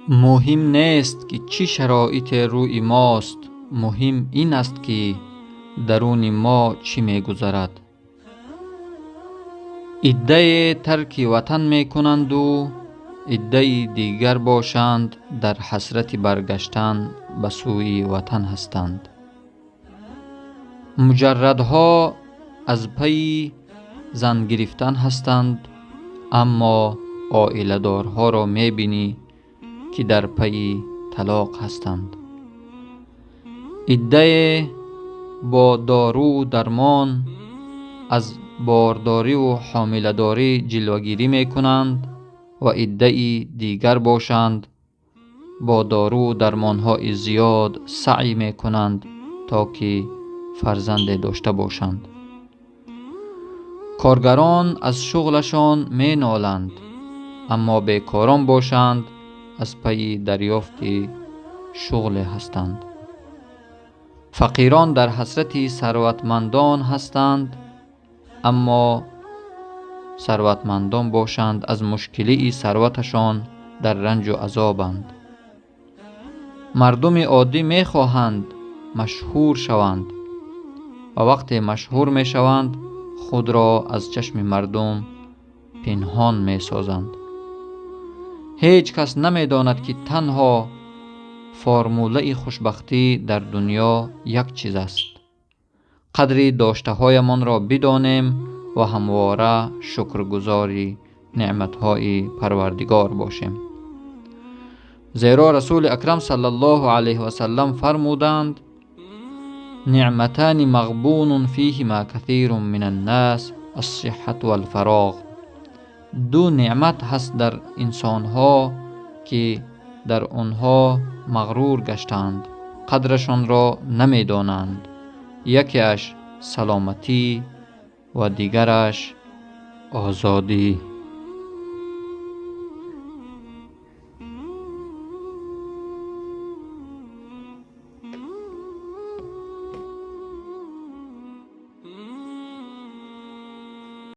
Муҳим нест, ки чӣ шароите рӯи мост, муҳим ин аст, ки даруни мо чӣ мегузарад. Иддае тарки ватан мекунанду иддаи дигар бошанд дар ҳасрати баргаштан ба сӯи ватан ҳастанд. Муҷаррадҳо аз пайи зан гирифтан ҳастанд, аммо оиладорҳоро мебинӣ, ки дар пайи талоқ ҳастанд. Иддае бо доруву дармон аз бордориву ҳомиладорӣ ҷилвагирӣ мекунанд ва иддаи дигар бошанд бо доруву дармонҳои зиёд саъй мекунанд, то ки фарзанде дошта бошанд. Коргарон аз шуғлашон меноланд, аммо бекорон бошанд аз пайи дарёфти шуғле ҳастанд. Фақирон дар ҳасрати сарватмандон ҳастанд, аммо сарватмандон бошанд аз мушкилии сарваташон дар ранҷу азобанд. Мардуми оддӣ мехоҳанд машҳур шаванд ва вақте машҳур мешаванд, худро аз чашми мардум пинҳон месозанд. Ҳеҷ кас намедонад, ки танҳо формулаи хушбахтӣ дар дунё як чиз аст. Қадри доштаҳоямонро бидонем ва ҳамвора шукргузори неъматҳои Парвардигор бошем. Зеро Расули Акрам саллаллоҳу алайҳи васаллам фармуданд: неъматани мағбунун фиҳима касирун минан-нас ас-сиҳҳату вал-фароғ. Ду неъмат ҳаст дар инсонҳо, ки дар онҳо мағрур гаштаанд, қадрашонро намедонанд. Якеаш саломатӣ ва дигараш озодӣ.